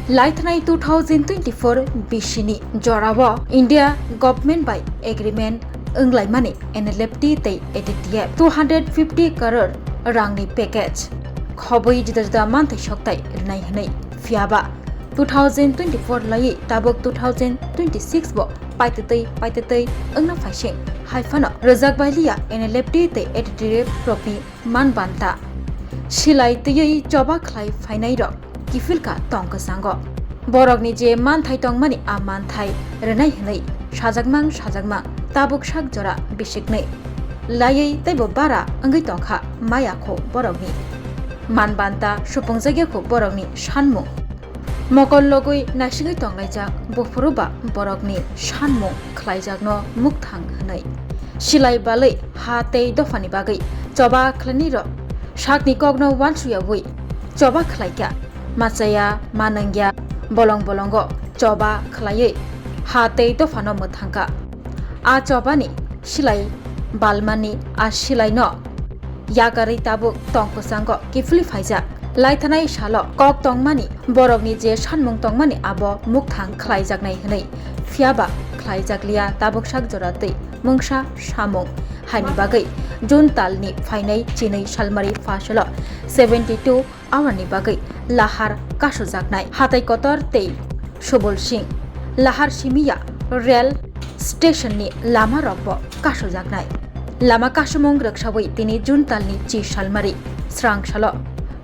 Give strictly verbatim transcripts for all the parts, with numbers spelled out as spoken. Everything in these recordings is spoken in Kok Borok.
Laithanai two thousand twenty-four bisini jorao India government bai agreement wnglaimani N L F T tei A T T F two hundred fifty crore rangni package khobwi juda juda manthai sokthai rwnai hwnwi. Phiyaba two thousand twenty-four laiwi tabuk two thousand twenty-six bo paitwtwi paitwtwi wngna phaising hai phano rwjak bai liya N L F T tei A T T F rokni man banta. Silai twiwi choba khlai phainai rok kiphilka tong kwchango. Borokni je manthai tongmani a manthai rwnai hwnwi sajakmang sajakmang tabuk sak jora bisiknwi laiwi teibo bara wngwi tongkha maya kho borokni. Man banta supungjagya kho borokni sanmung. Mokol logwi naisingwi tonglaijak buphuru ba borokni sanmung khlaijakno mukthang hwnwi. Silai balwi ha tei dophani bagwi choba khlainai rok sakni kokno uansuyawi choba khlaikha. Machaya, manwngya, bolong bolongo choba khlaiwi ha tei dophano mwthangkha. A chobani silai balmani a silaino yakarwi tabuk tong kwchango kiphilwi phaijak. Laithanai salo kok tongmani borokni je sanmung tongmani abo mukthang khlaijaknai hwnwi, phiyaba khlaijakliya tabuk sak jora twi mungsa samung. Haini bagwi June talni phainai chinwi salmari phasalo seventy two hour ni bagwi lahar kasujaknai. Hatai kotor tei Subul Singh lahar simiya rail station ni lama rokbo kasujaknai. Lama kasumung rwksawi tini June talni chi salmari srang salo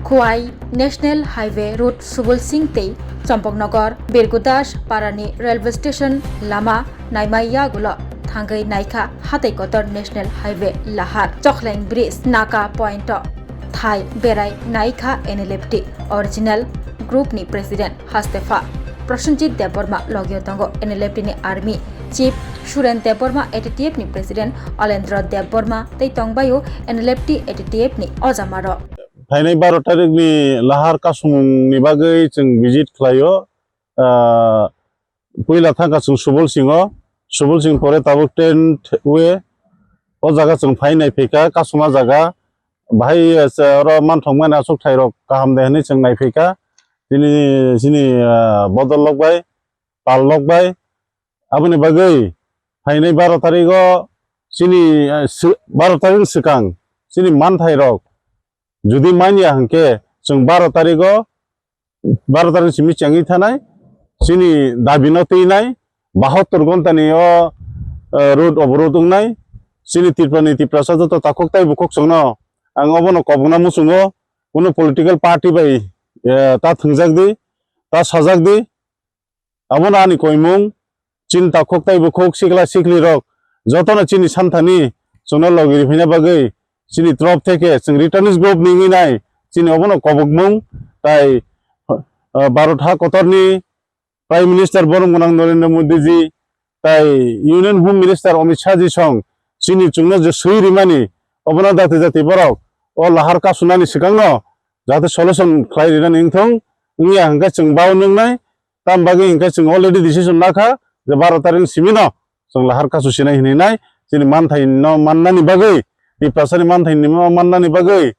Khowai National Highway Road Subul Singh tei Champaknagar Birgudas Parani railway station lama naimai yagulo thangwi naikha hatai kotor National Highway lahar Chokhleng Bridge Naka Point o thai berai naikha N L F T original group ni president Hastepha Prosenjit Debbarma logio tongo N L F T ni army chief Suren Debbarma, A T T F ni president Alendra Debbarma tei tongbaio N L F T A T T F ni ojama rok. Phainai baro tarik ni lahar kasumung ni bagwi chwng visit khlaio. Ah, puila thangkha chwng Subul Singh o, Subul Singh pore tabuk tenth way o jaga chwng phai nai phaikha kasuma jaga. Bahai, eh, oro manthok mani aswk thai rok kaham de hwnwi chwng nai phaikha. Chini, chini, ah, bodol lok bai, pal lok bai. Aboni bagwi phainai baro tarik o chini, eh, sw-, baro tarik ni swkang chini manthai rok jodi manya hwnkhe chwng baro tarik o baro tarik simi chengwi thanai, chini dabi no twinai, bahattor ghonta ni o, eh, road oborod wngnai, chini Tripura ni Tiprasa joto takhuk tai bukhuk chwngno ang obono kobokna muchungo, kunu political party bai, eh, ta thwngjak di, ta sajak di, abono ani koimung, chini takhuk tai bukhuk sikla sikli rok jotono chini santhani chwngno logi riphaina bagwi chini trop theke chwng returnees group ni wngwi nai chini obono kobokmung tai, ah, Bharat ha kotorni Prime Minister borom gwnang Narendra Modi ji tai Union Home Minister Amit Shah ji song chini chwngno je swi rimani obono jati jati borok o lahar kasunani swkangno jate solution khlai rinani wngthong wngya hwnkhe chwng bao nwngnai. Tam bagwi hwnkhe chwng already decision lakha je baro tarik ni simi no chwng lahar kasu sinai hinwi nai chini manthai no mannani bagwi, Tiprasa ni manthai no mannani bagwi,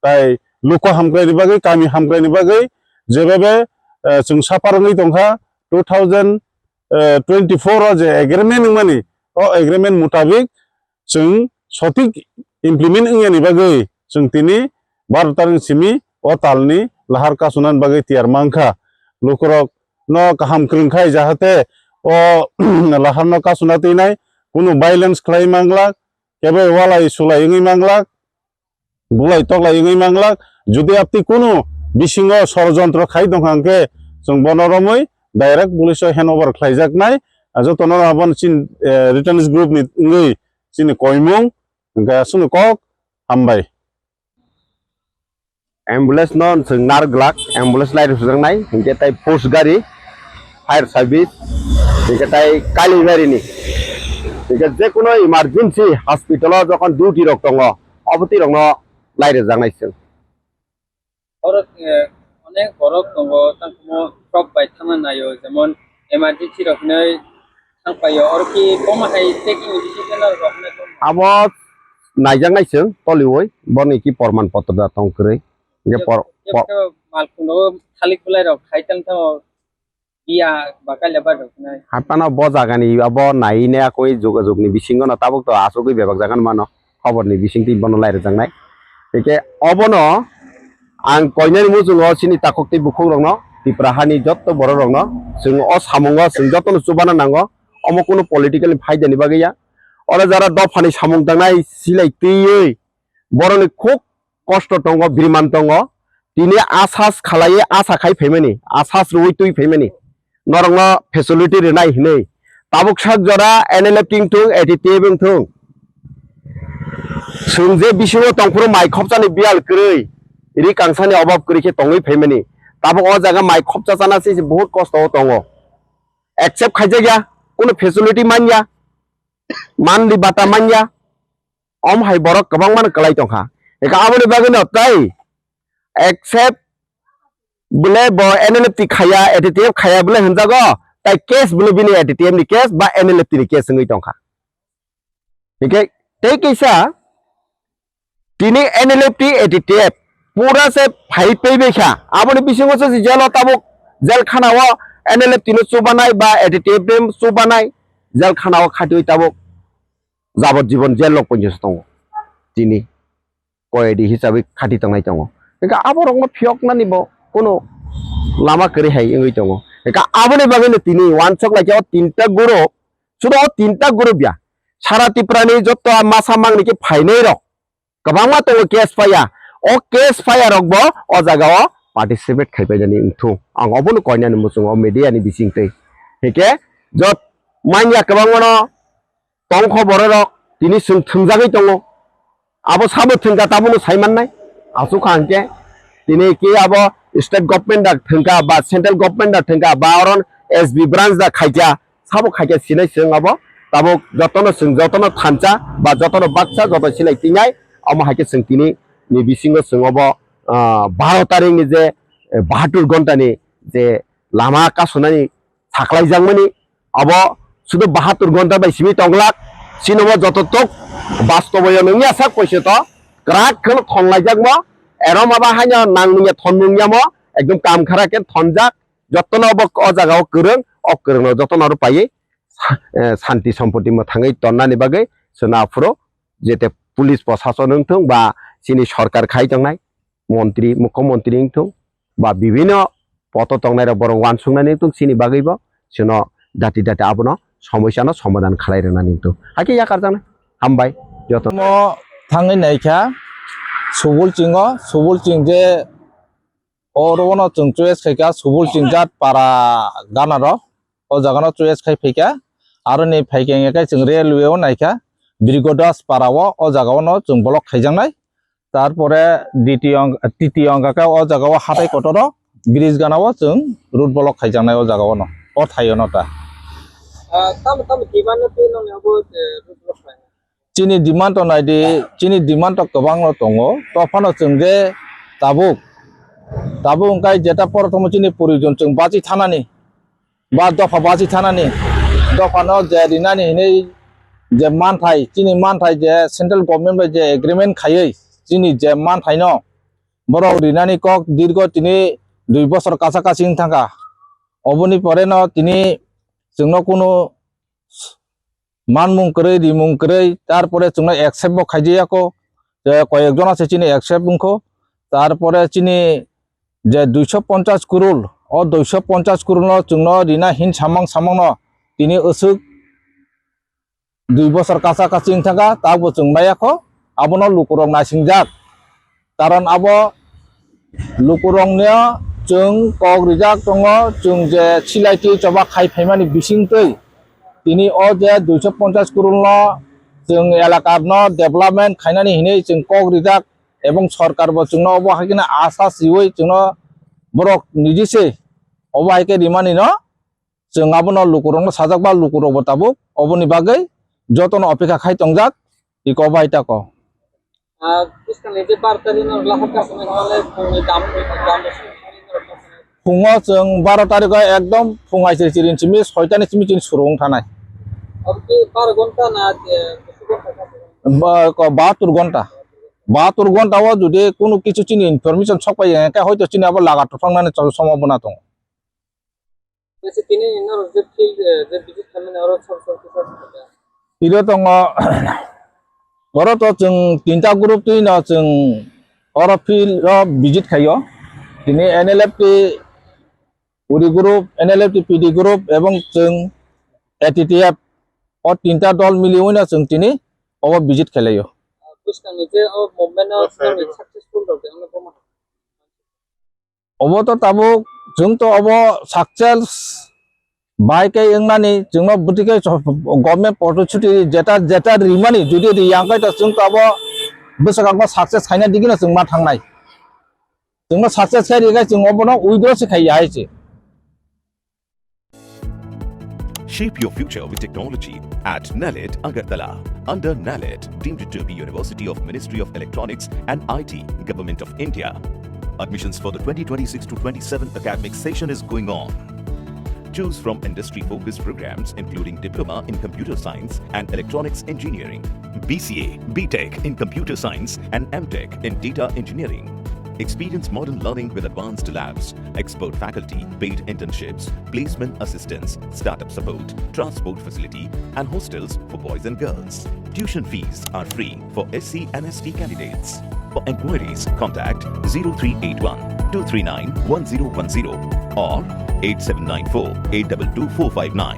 tai luku hamkrai ni bagwi, kami hamkrai ni bagwi, jebebe, eh, chwng suffer wngwi tongkha two thousand twenty-four o je agreement wngmani, o agreement mutabik chwng sothik implement wngya ni bagwi chwng tini baro tarik ni simi o tal ni lahar kasunani bagwi tiyar mankha. Lukurok no kaham kwrwng khai jahate o lahar no kasuna twinai kunu violence khlai manglak, kebo walai sulai wngwi manglak, bulai toklai wngwi manglak. Jodi apti kunu bisingo sorojontro khai tongkha hwnkhe chwng bono romwi direct police o hand over khlaijaknai. Jotono abono chin, eh, returnees group ni wngwi chini koimung hwnkhe aswkno kok hambai. Ambulance no chwng nar glak, ambulance lai rwsajak nai, hinkhe tai post gari, fire service, hinkhe tai Kailaibari ni, hinkhe jekuno emergency hospital o jokhon duty rok tongo, obo twi rok no lai rwjak nai chwng. Oro, eh, onek borok tongo, tangmo shock bai thangna naio, jemon emergency rok hinwi thangpaio, oro ki boma hai checking ni bisingo rok hinwi tongma? Abo naijaknai chwng toliwi, boni ki porman potro da tong kwrwi. Hinkhe por-, por- kebo kebo malkhung rogo thalik belai rok khai tang thango, Iya, bakal lebar rok nai. Hapano bo jagani abo nai ne akoi jogajog ni bisingo no tabuk to asugwi bebak jagan mano. Khobor ni bisingtwi bono lai rwjaknai. Hingke obono ang koinani muchungo chini takhuk tei bukhuk rokno, Tipra hani jotto borok rokno, chwng o samungo chwng jotono chubana nango. Omo kunu political ni phaida ni bagwi ya. Oro jara dophani samung tangnai silai twiwi borokni khuk kosto tongo, biriman tongo. Tini asas khalaiwi asa khai phaimani, asas rwui twi phaimani. Norokno facility rwnai hinwi. Tabuk sak jora N L F T wngthung, A T T F wngthung. Chwng je bisingo tongphuru mai khopchani biyal kwrwi, ri kangsani obab kwrwi khe tongwi phaimani. Tabuk o jaga mai khopcha chana se se bahut kosto o tongo. Accept khaijakya, kunu facility manya, manli bata manya. Om hai borok kwbangma no kwlai tongkha. Eka aboni bagwi no tei accept bole bo N L F T khaya, A T T F khaya bole hinjago, tai case bole bini A T T F ni case ba N L F T ni case wngwi tongkha. Hingke tei kisa tini N L F T A T T F pura se phai paibai kha. Aboni bisingo se jelo tabuk jel khana o N L F T no chubanai ba A T T F no chubanai jel khana o khatiwi tabuk jabot jibon jel lok ponjo se tongo. Tini koyadi hisabe khati tongnai tongo. Hingke aborokno phiyoknani bo kuno lama kwrwi hai wngwi tongo. Hingke aboni bagwino tini wansok lai khe o tinta group, sudo o tinta group ya. Sara Tiprani jotto a masa mangni khe phainai rok kwbangma tongo case paya. O case paya rok bo o jaga o participate khai painani wngthung. Ang obono koinani muchungo media ni bisingtwi. Hingke jot manya kwbangmano tongkho bororok tini chwng thwngjagwi tongo. Abo sabo thwngkha tabukno sai mannai. Aswk kha hwnkhe tini khe abo state government da thwngkha ba central government da thwngkha ba oron S B branch da khaikha, sabo khaikha sinai chwng abo tabuk jotono chwng jotono thansa ba jotono baksa joto silai tinai omo haikhe chwng tini ni bisingo chwng obo, ah, baro tarikh ni je, eh, bahatur ghonta ni je lama kasunani saklaijakmani abo sudu bahatur ghonta bai simi tonglak, chini bo joto tok bastobo yo nungya sak poiso to kwrak kheno thonglaijakmo, erom aba haino nang nungya thon nungyamo ekdom kam khara khe thonjak, jotono bo o jaga o kwrwng, o kwrwngno jotono aro paiwi sa-, eh, santi sompoti mwthangwi tonnani bagwi chwna aphuru jete police prosason wngthung ba chini sorkar khai tongnai, montri, mukhyamantri wngthung ba bibhinno poto tongnai rok borok uansuknani wngthung, chini bagwi bo chwngno dati dati abono somosyano somadhan khlai rwnani wngthung. Hakhe yakarjaknai. Hambai joto. Mo thangwi naikha Subul Chingo, Subul Ching je oro no chwng choice khaikha Subul Ching jat para gana rok. O jaga no choice khai phaikha. Aroni phaikha hingkhe chwng railway o naikha Birgodas para o, o jaga o no chwng block khaijaknai. Tarpore D T O ang-, T T O wngkha khe o jaga o hatai kotor o bridge gana o chwng road block khaijaknai o jaga o no, o thai o no ta. Ah, tamo, tamo demand no twi nongni abo, eh, road block khlainai? Chini demand to nai di, chini demand to kwbang no tongo. To phano chwng je tabuk, tabuk wngkha jeta prothom chini proyojon chwng bachi thanani. Ba dopha bachi thanani, dophano je rinani hinwi je manthai, chini manthai je central government bai je agreement khaiwi chini je manthaino borok rinani kok dirgo tini dui bosor kacha kachi wng thangkha. Oboni poreno tini chwngno kunu manmung kwrwi, rimung kwrwi, tarpore chwngno accept bo khaijaya kho, je koyek jona se chini accept wngkho, tarpore chini je duiso ponchas kurul, o duiso ponchas kurul no chwngno rina hin samang samang no tini aswk dui bosor kacha kachi wng thangkha, tabukbo chwng maya kho, abono lukurok naisingjak. Karon abo lukurokno chwng kok rijak tongo, chwng je silai twi choba khai phaimani bisingtwi tini o je duiso ponchas kurulno chwng elakano development khainani hinwi chwng kok rijak, ebong sorkarbo chwngno obo hai kheno asa siwi chwngno borok niji se obo hai khe rimanino chwng abono lukurokno sajak ba lukurokbo tabuk oboni bagwi jotono opekha khai tongjak, iko bai tako. Ah, bwskangni je bar tarikh no lahar kaisa nang hale phungni dam, dam. Phungo chwng baro tarikh o ekdom phung aisiri chiri simi soitani simi chini suru wng thanai. Abo ki bar ghonta na, eh, bwswk ghonta kaisa? Ba-, ko-, bahatur ghonta. Bahatur ghonta o jodi kunu kichu chini information sok pai ya, khe hoito chini abo laga tothangnani cho-, sombhabona tongo. Acha tini norok je field, eh, je visit khaimani oro sor sor kisa sakha. Iro tongo, oro to chwng tinta group twi no chwng oro field o visit khaio. Tini N L F T Uri group, N L F T P D group ebong chwng A T T F o tinta dol miliwino chwng tini obo visit khlaio. Bwskangni je o movement o successful rok de, ano boma. Obo to tabuk chwng to obo success bai khe wngmani chwngno bwtwi khe government protichuti jeta, jeta rimani jodi riyang khe to chwng to obo bwskango success khaina digino chwng ma thangnai. Chwngno success khai rikha chwng obono withdraw se khai ya hai se. Shape your future with technology at NALET Agartala. Under NALET, deemed to be University of Ministry of Electronics and I T, Government of India. Admissions for the twenty twenty-six to twenty-seven academic session is going on. Choose from industry-focused programs including Diploma in Computer Science and Electronics Engineering, B C A, B Tech in Computer Science and M Tech in Data Engineering. Experience modern learning with advanced labs, expert faculty, paid internships, placement assistance, startup support, transport facility, and hostels for boys and girls. Tuition fees are free for S C and S T candidates. For inquiries, contact zero three eight one two three nine one zero one zero or eight seven nine four eight double two four five nine.